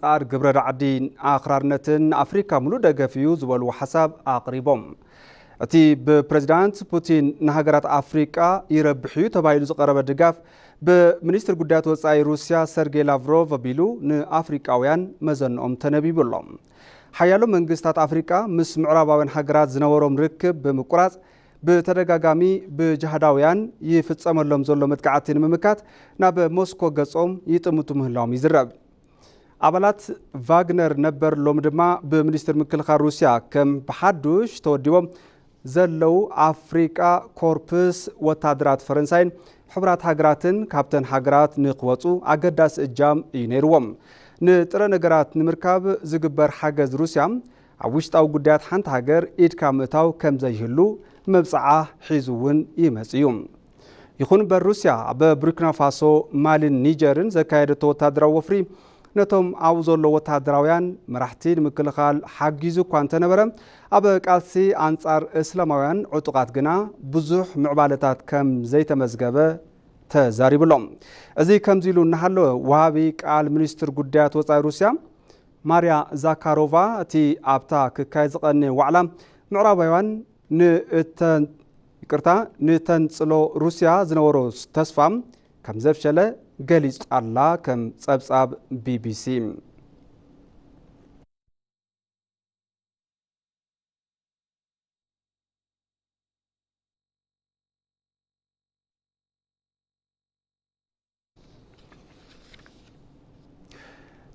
ኣንጻር ግብረ ራዕዲ ኣኽራርነትን ኣፍሪካ ሙሉእ ደገፍ እዩ ዝበልዎ ሓሳብ ኣቕሪቦም። እቲ ብፕሬዚዳንት ፑቲን ንሃገራት ኣፍሪቃ ይረብሕ እዩ ተባሂሉ ዝቐረበ ድጋፍ ብሚኒስትር ጉዳያት ወጻኢ ሩስያ ሰርጌይ ላቭሮቭ ኣቢሉ ንኣፍሪቃውያን መዘንኦም ተነቢቡ ኣሎ። ሓያሎ መንግስታት ኣፍሪቃ ምስ ምዕራባውያን ሃገራት ዝነበሮም ርክብ ብምቁራጽ ብተደጋጋሚ ብጅሃዳውያን ይፍጸመሎም ዘሎ መጥቃዕቲ ንምምካት ናብ ሞስኮ ገጾም ይጥምቱ ምህላዎም ይዝረብ። ኣባላት ቫግነር ነበር ሎሚ ድማ ብሚኒስትር ምክልኻል ሩስያ ከም ብሓዱሽ ተወዲቦም ዘለዉ ኣፍሪቃ ኮርፕስ ወታደራት ፈረንሳይን ሕቡራት ሃገራትን ካብተን ሃገራት ንክወፁ ኣገዳሲ እጃም እዩ ነይርዎም። ንጥረ ነገራት ንምርካብ ዝግበር ሓገዝ ሩስያ ኣብ ውሽጣዊ ጉዳያት ሓንቲ ሃገር ኢድካ ምእታው ከም ዘይህሉ መብፅዓ ሒዙ እውን ይመፅ እዩ። ይኹን እምበር ሩስያ ኣብ ቡርኪና ፋሶ፣ ማሊን ኒጀርን ዘካየደቶ ወታደራዊ ወፍሪ ነቶም ኣብኡ ዘሎ ወታደራውያን መራሕቲ ንምክልኻል ሓጊዙ እኳ እንተነበረ፣ ኣብ ቃልሲ ኣንጻር እስላማውያን ዕጡቓት ግና ብዙሕ ምዕባለታት ከም ዘይተመዝገበ ተዛሪቡ ኣሎ። እዚ ከምዚ ኢሉ እናሃለወ፣ ወሃቢ ቃል ሚኒስትር ጉዳያት ወጻኢ ሩስያ ማርያ ዛካሮቫ፣ እቲ ኣብታ ክካየድ ዝቐነየ ዋዕላ ምዕራባውያን ንእተን ይቅርታ ንተንጽሎ ሩስያ ዝነበሮ ተስፋ ከም ዘፍሸለ ገሊጻ ኣላ፣ ከም ጸብጻብ ቢቢሲ።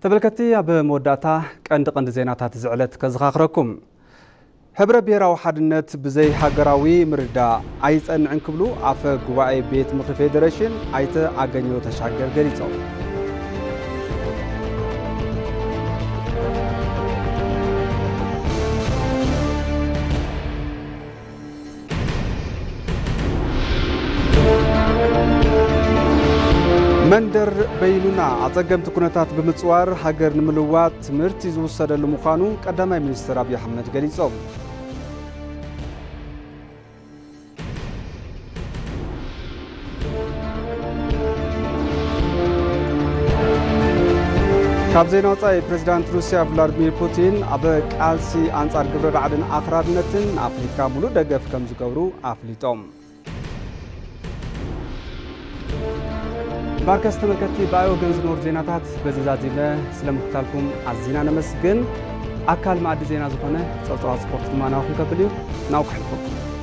ተመልከትቲ፣ ኣብ መወዳእታ ቀንዲ ቀንዲ ዜናታት እዚ ዕለት ከዘኻኽረኩም። ሕብረ ብሔራዊ ሓድነት ብዘይ ሃገራዊ ምርዳእ ኣይጸንዕን ክብሉ ኣፈ ጉባኤ ቤት ምኽሪ ፌዴሬሽን ኣይተ ኣገኘሁ ተሻገር ገሊጾም። መንደር በይኑና ኣጸገምቲ ኩነታት ብምጽዋር ሃገር ንምልዋጥ ትምህርቲ ዝውሰደሉ ምዃኑ ቀዳማይ ሚኒስትር ኣብይ ኣሕመድ ገሊጾም። ካብ ዜና ወጻኢ፣ ፕሬዚዳንት ሩስያ ቭላድሚር ፑቲን ኣብ ቃልሲ ኣንጻር ግብረ ራዕድን ኣኽራርነትን ኣፍሪካ ሙሉእ ደገፍ ከም ዝገብሩ ኣፍሊጦም። ባርከስ ተመልከትቲ፣ ብኣይ ወገን ዝነበሩ ዜናታት በዚ ዛዚመ። ስለ ምክታልኩም ኣዚና ነመስግን። ኣካል መኣዲ ዜና ዝኾነ ጸብጻባት ስፖርት ድማ ናባኹም ከብል እዩ። ናብኡ ከሕልፈኩም።